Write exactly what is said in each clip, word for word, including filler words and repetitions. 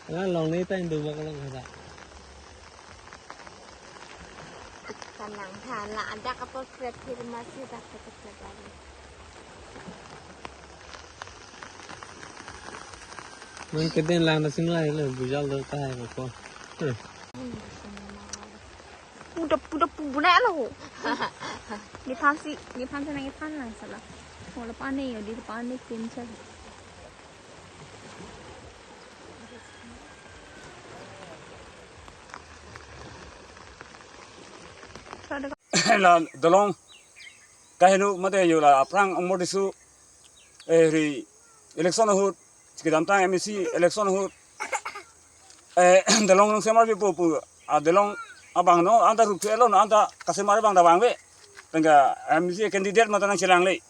Along ne ta Indo bak along hada. Kanang ha la adak apor kret phir masi dak kret kret lagi. Nang keden lang na singlai le bujal do ta hai ko. Puda puda pu buna lo. Nephan si, nephan si nang nephan lang sala. Mo la pane yo, di pane tin sa. La dolong kaheno mate yo la aphrang Ongmor Tisso, eh, ri election ahut, kedamtang M A C election ahut, eh, dolong nang semar pipo pu, ah, dolong abang no, anta rup thelo no, anta kasemar abang ta vangve. Tengka M A C candidate mata nangchelangle.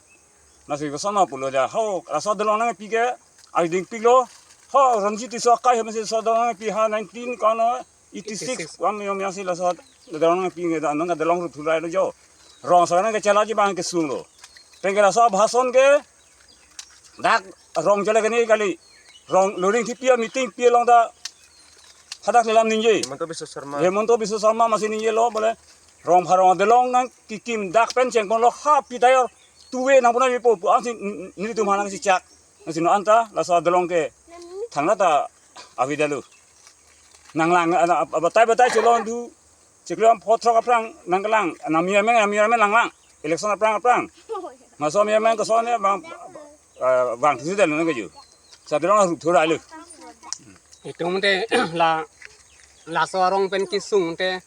Lasi koson ma pulo ja, ho, laso dolong nangpi ke, arideng piklo, ho, Ronjit Tisso akai, ho, mesi laso dolong nangpi ha nineteen kono, eighty six, eighty six. Wan yom yasi laso dolong nangpi ke, da, nang dolong rup thurai lo jo. Rong asor nangkechelaji abang kesung lo. Tengka laso bhason ke, dak rong chele keni kali. Rong Luring Thepi a-meeting pi along ta hadak lelam ningje. Himanta Biswa Sarma. Himanta Biswa Sarma masi ningjelo bole Rongphar rong dolong nangkekim dak pen chengponlo ha pi ta yo tuve nangponai pipo pu ansi n-, n-, nelitum ha nangsi chak. Nangsi no anta laso dolong ke thangta ta avedetlo. Nanglang, ana, batai batai chelong du. Chiklo am phothrok aphrang nanglang. Nang miameng, nang miameng nanglang. Election aphrang aphrang. Laso miameng koson ne bang, eh, bang thusi dal nang keju. Sa dolong rup thurai lo. Itum te la, laso arong pen kesung te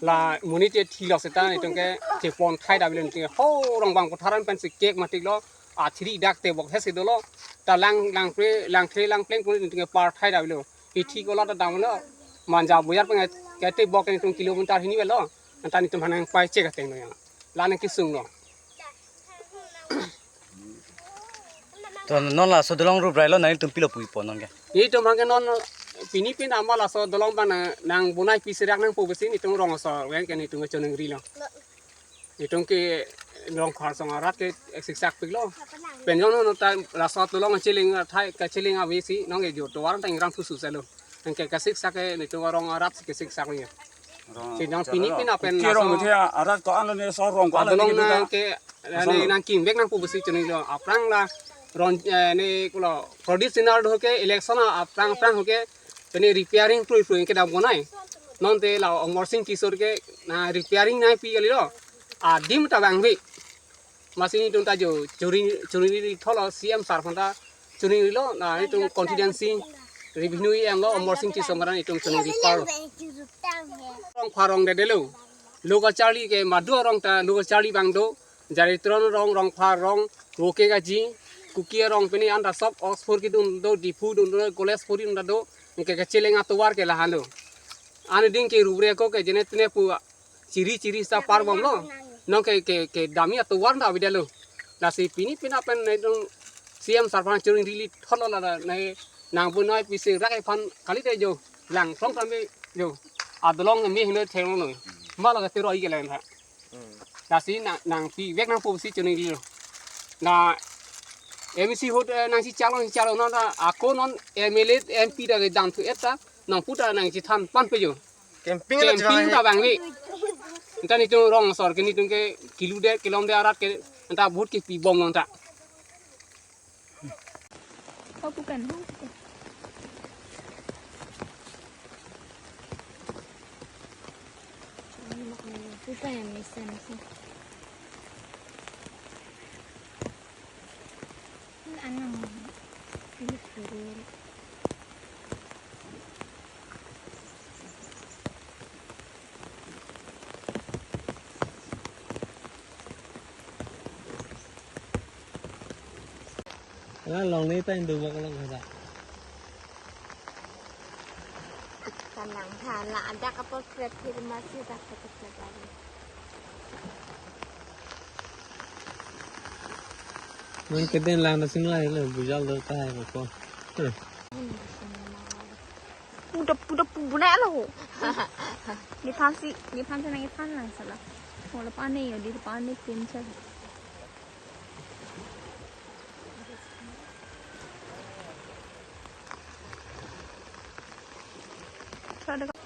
la monit te thilo seta itum ke chepon thai davelo te ho rong bang kotharan pen si kek matik lo. Athiri dak te bok hesi dolo. Ta lang, langpre, langthe, langpleng pun itum ke par thai davelo. Ithi kola ta damlo. Manja boyar pen ke te bok itum kilometer hini velo. Anta itum hanang pai chek ateng lo ya. La nangkesung lo. To non laso dolong rup rai lo nangtum pilo puipo non ke. Itum hangke non pini pin ama laso dolong bang nang, nangbonai pi serak nangpo besi itum rong asor wen ke itum ke choningri lo. Itum ke Rongphar song arat ke siksak piklo. Pen jong non ta laso dolong cheling athai ke cheling avesi nong ke jo tovar ta ingrang thusu selo. Nang ke kasiksak ke itum rong arat si kasiksak lo ya. Rong si nang pini pin apen ke rong laso the arat ko ano ne so rong ko ano dolong ne nang ke, ne nangkim vek nangpo besi choningri lo. Aphrang la rong, eh, ne kulo Pradyot Sinha do ke election aphrang aphrang ke pene repairing prui prui ke dam konai. Non te la Amarsing Tisso ke na repairing nangpi kali lo. Adim ta vangve. Masi itum ta jo churi churi tholo C M sir aphan ta churi lo na itum constituency revenue E M lo Amarsing Tisso maran itum churi par. Rongphar rong de delo. Lo kacharli ke madu arong ta lo kacharli bang do. Jaritron rong, Rongphar rong, Voke Kaji, Kuki arong pini anta sob Oxford kedun do, Diphu dun do, college puri dun do, nang ke kacheleng atovar ke lahan do. Ani ding ke rubre ko ke jene tene pu chiri chiri sa par bomlo. Nong ke, ke, kedamji atovar ta avedetlo. Lasi pini pin apen nai dong C M sir aphan churi rili thotlo la nai nangbonai pi serak aphan kali te jo lang thong kami jo. Adolong me hine thenglo. Mala ka tero i ke lang tha. Lasi nang, nangpi vek nangpo si choningri lo. Na M A C ahut, eh, nangsi chalo, si chalo na, na ako non M L A, M P ta ke dam thu eta, nangpu ta nangchethan pan pe jo. Camping la camping ta vangve. Anta itum rong asor ke itum ke kilo de, kilom de arat ke, anta vote ke pi bom anta. Oh, bukan, oh, bukan. Bukan yang bisa, bisa. Ini anam. Ini turun. Along ne ta Indo bak along hada. Kanang ha la adak apor kret phir masi dak kret lagi. Nang keden lang na singlai le bujal do ta hai ko. Puda puda pu buna lo. Nephan si, nephan si nang nephan lang sala. Mo la pane yo, di pane tin sa. Ada